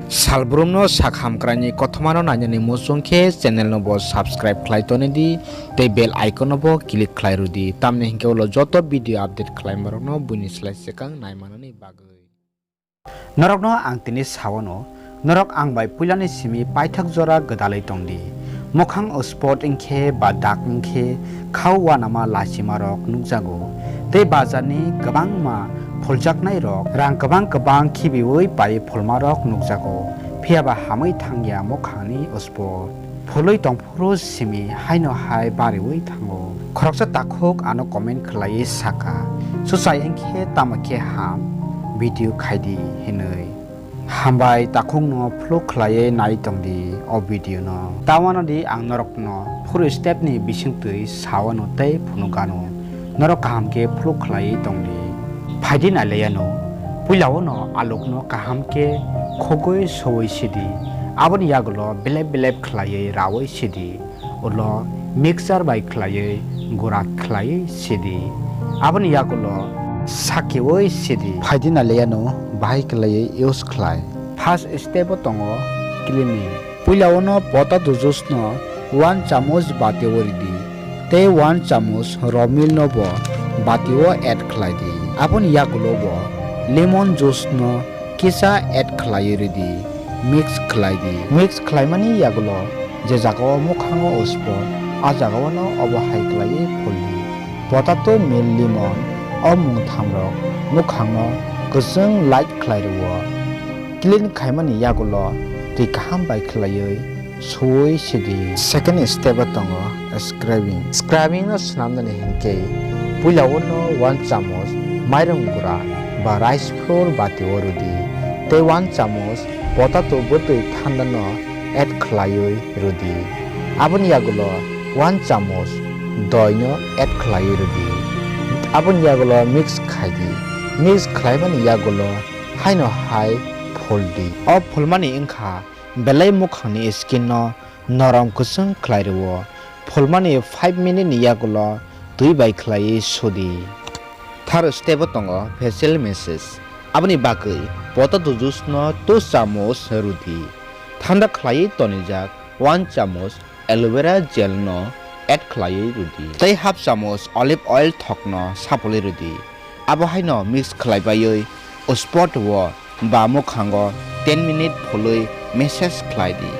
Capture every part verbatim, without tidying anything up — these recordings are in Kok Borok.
Salbrumno sak hamkraini kothomano nainani muchung khe channel no bo subscribe khlai toni di tei bell icon no bo click khlai rw di, tamni hinkhe ulo joto video update khlaima rokno buini slai swkang naimanani bagwi. Norokno ang tini sawano, norok ang bai puilani simi paithak jora gwdalwi tongdi. Mukhang spot wngkhe ba dak wngkhe khao uanama lachimarok nukjago. Tei bazarni kwbangma phuljaknairok rang kwbang kwbang khibiwi pai phulmarok nukjago. Phiyaba hamwi thangya mukhangni spot. Phulwi tongphuru simi haino hai bariwi thango. Khoroksa takhuk ano comment khlaiwi saka, "Swchai wngkhe tamo khe ham video khaidi," hinwi. Hambai takhukno follow khlaiwi nai tongdi o video no. Tawano di ang norokno phuru step ni bisingtwi sawano tei phunukgano. Norok kaham khe follow khlaiwi tongdi. Phaidi nailaiano, puilao no alukno kaham khe khogwi sowi sidi. Aboni yagulo belep belep khlaiwi rawi sidi. Ulo mixture bai khlaiwi gura khlaiwi sidi. Aboni yagulo sakiwi sidi. Phaidi nailaiano bahai khlaiwi use khlai. First step o tongo cleaning. Puila uno potato juice no one chamuch bati o ridi, tei one chamuch raw milk no bo bati o add khlai di. Aboni yagulo bo lemon juice no kisa add khlai ridi, mix khlai di. Mix khlaimani yagulo je jaga o mukhango uspo, a jaga o no obo hai khlaiwi phul di. Potato milk lemon o mung thamrok mukhangno kwchwng light khlai rwo. Clean khaimani yagulo twi kaham bai khlaiwi suwi sidi. Second step o tongo scrubbing. Scrubbing no swnamnani hinkhe puila uno one chamuch mairung gura ba rice flour bati o rwdi tei one chamuch potato bwtwi thanda no add khlaiwi rwdi. Aboni yagulo one chamuch doi no add khlaiwi rwdi. Aboni yagulo mix khaidi. Mix khlaimani yagulo haino hai phuldi. O phulmani wngkha belai mukhangni skin no norom kwchwng khlai rwo. Phulmani five minute ni yagulo twi bai khlaiwi sudi. Third step o tongo facial massage. Aboni bagwi potato juice no two chamuch rudi. Thanda khlaiwi tonijak one chamuch aloe vera gel no add khlaiwi rudi. Tei half chamuch olive oil thokno sapulwi rudi. Abo haino mix khlai baiwi o spot o ba mukhango ten minute phulwi massage khlai di.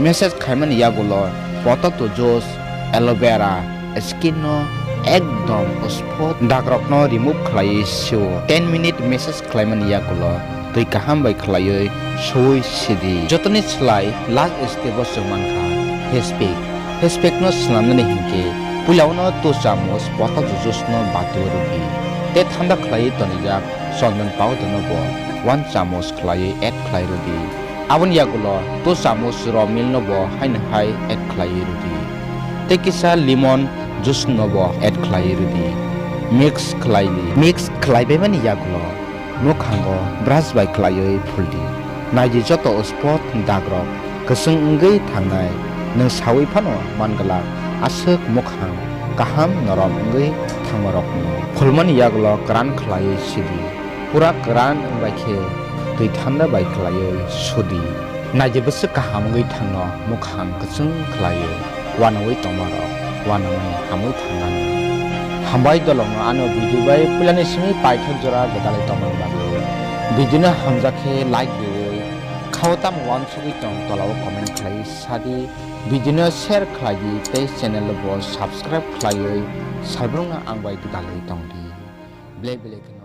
Massage khaimani yagulo potato juice, aloe vera, skin no ekdom o spot dagrokno remove khlaiwi sio. Ten minute massage khlaimani yagulo twi kaham bai khlaiwi suwi sidi. Jotoni slai last step o chwng mankha face pack. Face pack no swnamnani hinkhe puila uno two chamuch potato juice no bati o rwdi tei thanda khlaiwi tonijak chondon powder no bo one chamuch khlaiwi add khlai rwdi. Aboni yagulo two chamuch raw milk no bo haino hai add khlaiwi rwdi tei kisa lemon juice no bo add khlaiwi rwdi. Mix khlai di. Mix khlai baimani yagulo mukhango brush bai khlaiwi phuldi. Naidi joto spot dagrok kwchwng wngwi thangnai, nwng sawi phano manglak aswk mukhang kaham norom wngwi thangmarokno. Phulmani yagulo kwran khlaiwi sidi. Pura kwran wngbai khe twi thanda bai khlaiwi sudi. Naidi bwswk kaham wngwi thangno mukhang kwchwng khlaiwi uanaui tongmarok uanamani hamwi thangano. Hambai dolongno ano video bai puilani simi paithak jora gwdalwi tongmani bagwi. Video no hamjak khe like riwi, khao tamo uansugwi tong tola o comment khlaiwi sadi. Video no share khlai di tei channel bo subscribe khlaiwi salbrumno ang bai gwdalwi tongdi. Belai belai kheno.